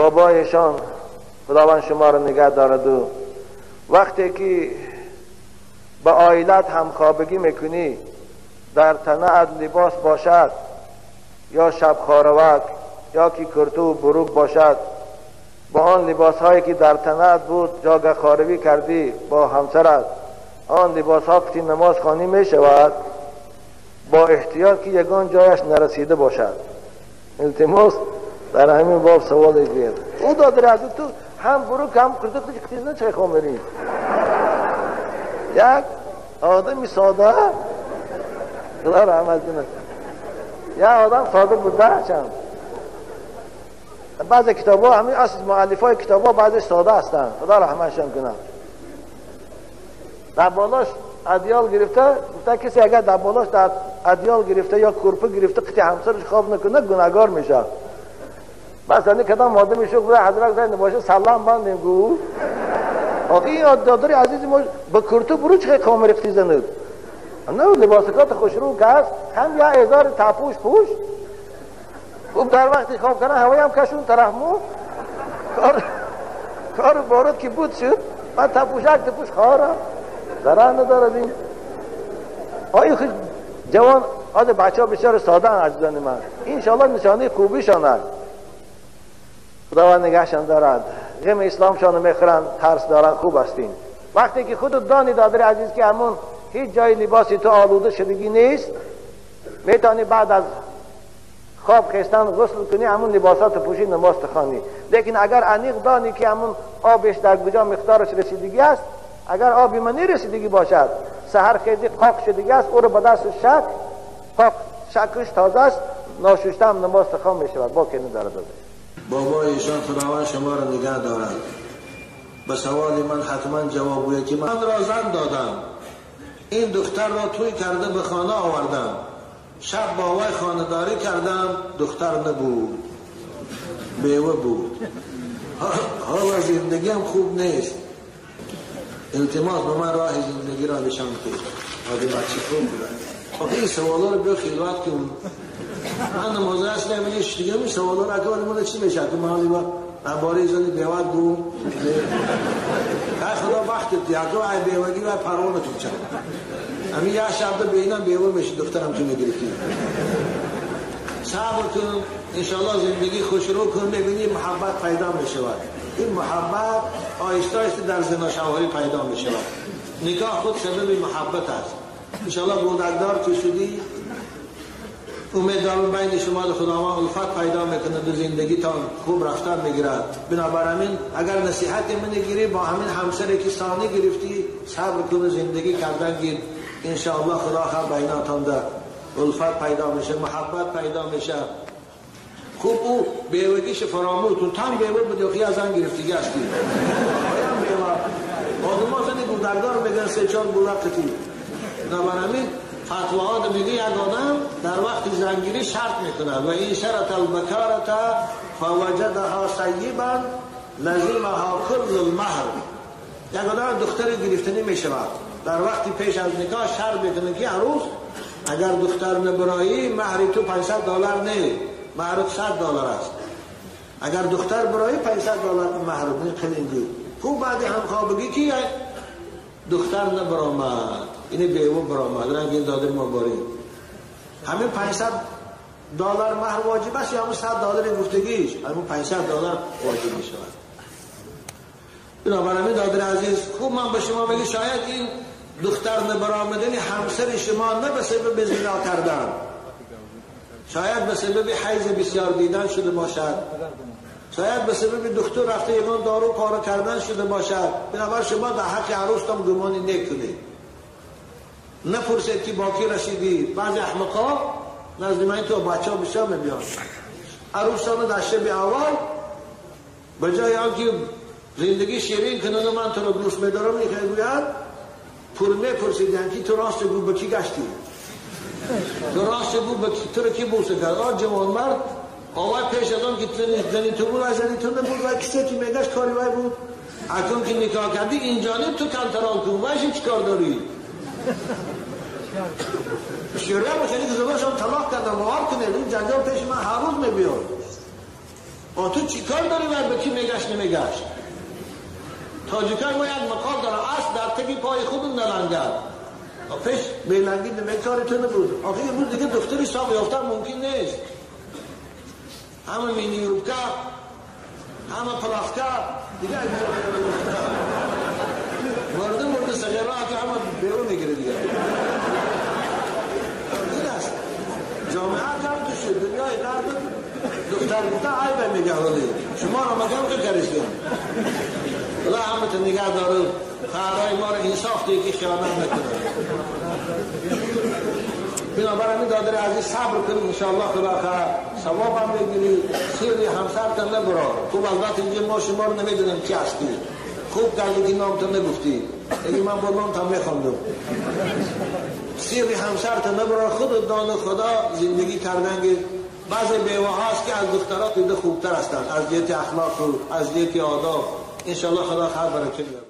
بابایشان خداوند شما را نگه دارد. و وقتی که با عائلت همخوابگی میکنی در تنه لباس باشد یا شب خاروک یا که کرتو و بروک باشد، با آن لباس هایی که در تنه بود جاگه خاروی کردی با همسرت، آن لباس ها که نماز خوانی می شود با احتیاط که یگان جایش نرسیده باشد. التماس در همین باب سوال گیر او دادر از تو هم بروک هم کرتو کتیز نه چه خامری. یک آدمی ساده خدا رحمت کنه، یک آدم ساده بوده چند بعضی کتاب ها همین اصل مؤلف های کتاب ها بعضی ساده هستند، خدا رحمتشان کنه. در بالاش ادیال گرفته، گفته کسی اگر در بالاش در ادیال گرفته یا کرپه گرفته قطع همسرش خواب نکنه گناهگار میشه. بس یعنی کدام آدمی شو بوده حضرت گفته باشه سلام بندیم گو. آخه این دادر عزیز ما با کرتو برو چه کامر اقتیزند نه لباسکات خوشرو که هست هم یا ازار تپوش پوش خوب در وقتی خواب کنه هوایی هم کشون طرف مو کار بارد که بود شد من تپوشک تپوش خواهرم ضرر ندارد. این آیه خود جوان آده بچه ها بسیار ساده هستند عزیزان من، انشاءالله نشانه خوبیشان است. خداوند نگهشان دارد، غم اسلامشان میخورند، ترس دارند، خوب هستین. وقتی که خودت دانی دادر عزیز که همون هیچ جای لباسی تو آلوده شدگی نیست، میتونی بعد از خواب خیستن غسل کنی، همون لباسات پوشی نماز تخوانی. لیکن اگر انیق دانی که همون آبش در کجا مقدارش رسیدگی است، اگر آبی من رسیدگی باشد سحر خیزی قاق شدگی است، او رو به دست شک قاق شکش تازه است، ناشوشته هم نماز تخوان می شود، با که نداره داده. بابای ایشان خداوند شما را نگه دارد. به سوال من حتما جواب گوید که من را زن دادم، این دختر را توی کرده به خانه آوردم، شب با وی خانه داری کردم، دختر نبود، بیوه بود. حالا زندگی هم خوب نیست، التماس به من راه زندگی را نشان کنید. آده بچه خوب بودن. آخه این سوالا رو بیا خلوت کن. من نماز اصلا نمی‌دونم دیگه این سوالا رو اگه آدم چی بشه که من درباره زن بیوه گو خدا وقت دیگه ای بیوگی و پروانتون چه همین یه شب بینم بیوه میشه دخترم تو میگرفتی. صبر کن انشالله زندگی خوش رو کن، ببینی محبت پیدا میشود. این محبت آهسته آهسته در زنا شوهری پیدا میشود. نکاح خود سبب محبت است. انشالله بودگدار که شدی امید دارم بین شما خداوند الفت پیدا میکنه و زندگی تا خوب رفتن میگیرد. بنابراین اگر نصیحت من گیری با همین همسری که ثانی گرفتی صبر کن و زندگی کردن گیر، انشاءالله خدا خیر بیناتان ده الفت پیدا میشه، محبت پیدا میشه. خوب او بیوگیش فراموش تو تن بیوه بود خیلی از آن گرفتگی هستی. آیا بیوه آدم ها زنی گودردار میگن سه چهار گودر قطی. بنابراین فتواها میگه یک آدم در وقت زنگیری شرط میکنه و این شرط البکارت فوجدها سیبا لزمها کل المهر. یک آدم دختر گرفتنی میشود در وقتی پیش از نکاح شرط میکنه که عروس اگر دختر نبرایی مهر تو $500 نه، مهر $100 است. اگر دختر برایی $500 مهر خیلی خوب. بعد همخوابگی که دختر نبرآمد، اینه بیوه برآمد، رنگ این داده ما باریم. همین $500 مهر واجب است یا همون $100 گفتگیش؟ همون $500 واجب می شود. بنابراین دادر عزیز خوب من به شما میگه شاید این دختر نبرآمدن همسر شما نه به سبب زنا کردن، شاید به سبب حیض بسیار دیدن شده باشد، شاید به سبب دکتر رفته یگان دارو پاره کردن شده باشد. بنابراین شما در حق عروستان گمانی نکنید، نپرسید که با کی رسیدی. بعضی احمقا نزد من تو بچه ها بسیار میبیان عروستان در شب اول به جای آنکه زندگی شیرین کنند و من تو رو دوست میدارم میگوید پول میپرسیدن که تو راست بگو به کی گشتی، تو راست بگو به تو رو کی بوسه کرد. آن جوان مرد آوای پیش از آن که زنی تو بود و زنی تو نبود و کسی که میگشت کاری وای بود. اکنون که نکاح کردی این جانب تو کنترل کن، وایش چی کار داری؟ شوریه بخیلی که زبانشان طلاق کردم باور کنه این جنجال پیش من هر روز میبیاد. تو چیکار داری بر به کی میگشت نمیگشت؟ تاجیکای ما یک مقال داره، اصل در تکی پای خود نلنگد. پیش بیلنگی نمیکاری تو نبود. آخه یه روز دیگه دختری ساق یافتن ممکن نیست. همه مینی یوبکا، همه پلافکا دیگه مرده مرده صغیره که همه بیرون میگیره دیگه. این است جامعه کم تو شد دنیای غرب دختر گفته عیبه میگه ولی شما را مگم که کریستیم. خدا همه تا نگه داره، خواهرای ما را انصاف دیگه که خیانت نکنه. بنابراین این دادر عزیز صبر کنیم انشاءالله خدا خواهد ثواب هم بگیری. سیری همسرتان نبرا. خوب البته اینجا ما شما رو نمیدونیم کی هستی. خوب کردی که نامتان نگفتی، اگه من با نامتان میخوندم. سیری همسرتان نبرا، خود دان خدا زندگی کردن. که بعضی بیوه هاست که از دخترها دیده خوبتر هستند از جهت اخلاق و از جهت آداب. انشاءالله خدا خواهد برکت بده.